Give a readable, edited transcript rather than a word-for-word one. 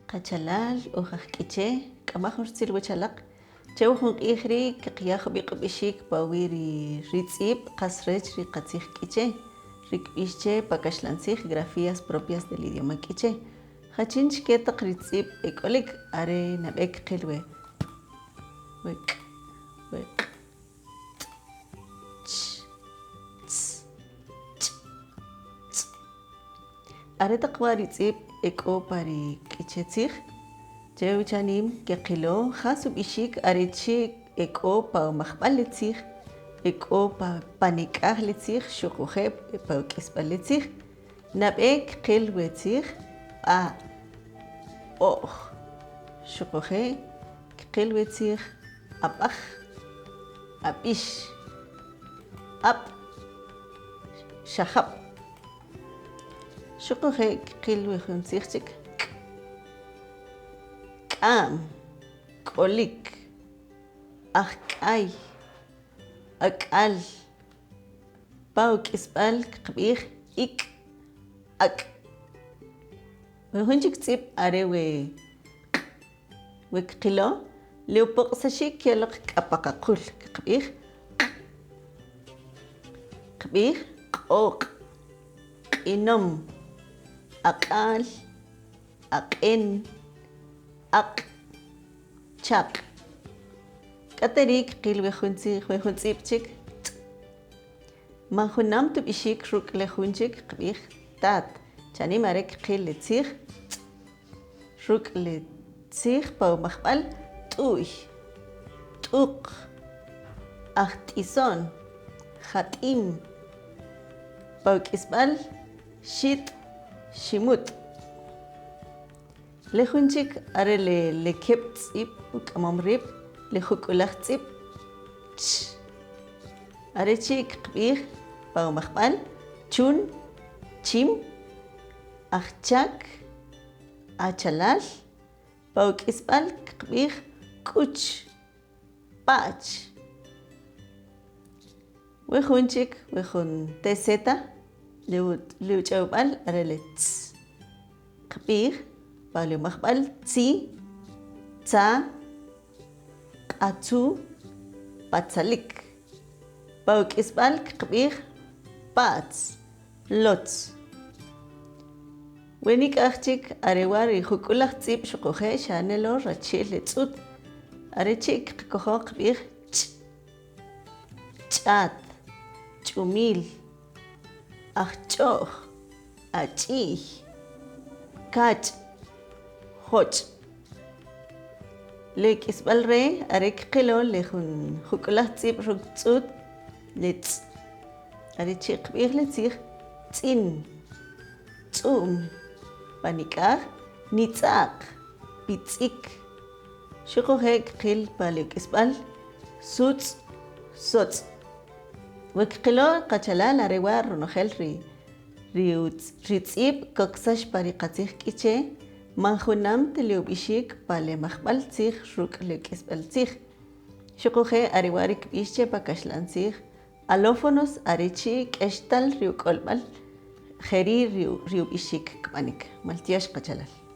Qachalal, uj aj K'iche', k'ama jun rutzil wach alaq, che we jun q'ij ri' kqaya jub'iq' ub'ixik pa uwi' ri ri tz'ib' qas rech ri qatzij K'iche', ri kb'ix che pa kaxlan tzij grafías propias del idioma K'iche'. Jachin chke taq ri tz'ib' e k'olik, are nab'e kqil we p, we k', we q', t, ch, tz, ch', tz'. Are taq wa' ri tz'ib' e k'o pa ri K'iche' Tzij, che uchanim keqilo jas ub'ixik are chi' e k'o pa umajb'al le tzij, e k'o pa panik'aj le tzij xuquje' pa uk'isb'al le tzij. Nab'e kqil we tzij b'a', b'o'j, xuquje' kqil we tzij ab'aj, ab'ix, ab', xajab'. Xuquje' kqil we jun tzij chik, k', k'a'm, k'olik, ajk'ay, ak'al, pa uk'isb'al kqab'ij ik', ak'. We jun chik tz'ib' are we q', we kqilo, le upoq'saxik kel loq k'a pa qaqul, kqab'ij q', kqab'ij q'oq', q'inom, ak'al, aq'en, aq', chaq'. K'ate ri' kqil we jun tzij, we jun tz'ib' chik, tz'b'. Man junam ta ub'ixik ruk' le jun chik kqab'ij tat, chanim are kqil le tzij tz'b'. Ruk' le tzij pa umajb'al t'u'y, t'uq, ajt'iso'n, jat'im, pa uk'isb'al xit', ximut'. Le jun chik are le le keb' tz'ib' uk'amom rib' le juk'ulaj tz'ib' ch. Are chi' kqb'ij pa umajb'al chun, chim, ajchak, achalal, pa uk'isb'al kqb'ij k'uch, pa'ch. We jun chik, we jun TZ, le uch'awb'al are le tz. Kqb'ij pa le umajb'al tzi, tza, q'atzu, patzalik. Pa uk'isb'al kqb'ij pa'tz, lotz. We nik'aj chik are wa' ri juk'ulaj tz'ib' xuquje' xa ne lo rachi'l le tz'ut, are chi' kqakojo kqb'ij ch', ch'at, ch'umil, ajch'o'j, ach'i'y, kach', joch'. Le k'isb'al re are kqilo le jun juk'ulaj tz'ib' ruk' tz'ut le tz'. Are chi' kb'ij le tzij tz'in, tz'u'm, pa nik'aj, nitz'a'q, pitz'ik. Xuquje' kqil pa le uk'isb'al sutz', sotz'. We kqilo qachalal are wa' ronojel ri ri tz'ib' koksax pa ri qatzij K'iche' man junam ta le ub'ixik pa le majb'al tzij ruk' le uk'isb'al tzij. Xuquje' are wa' ri kb'ix che pa kaxla'n tzij alófonos are chi' k'extal ri uk'olb'al jeri' ri ub'ixik kb'anik. Maltyox qachalal.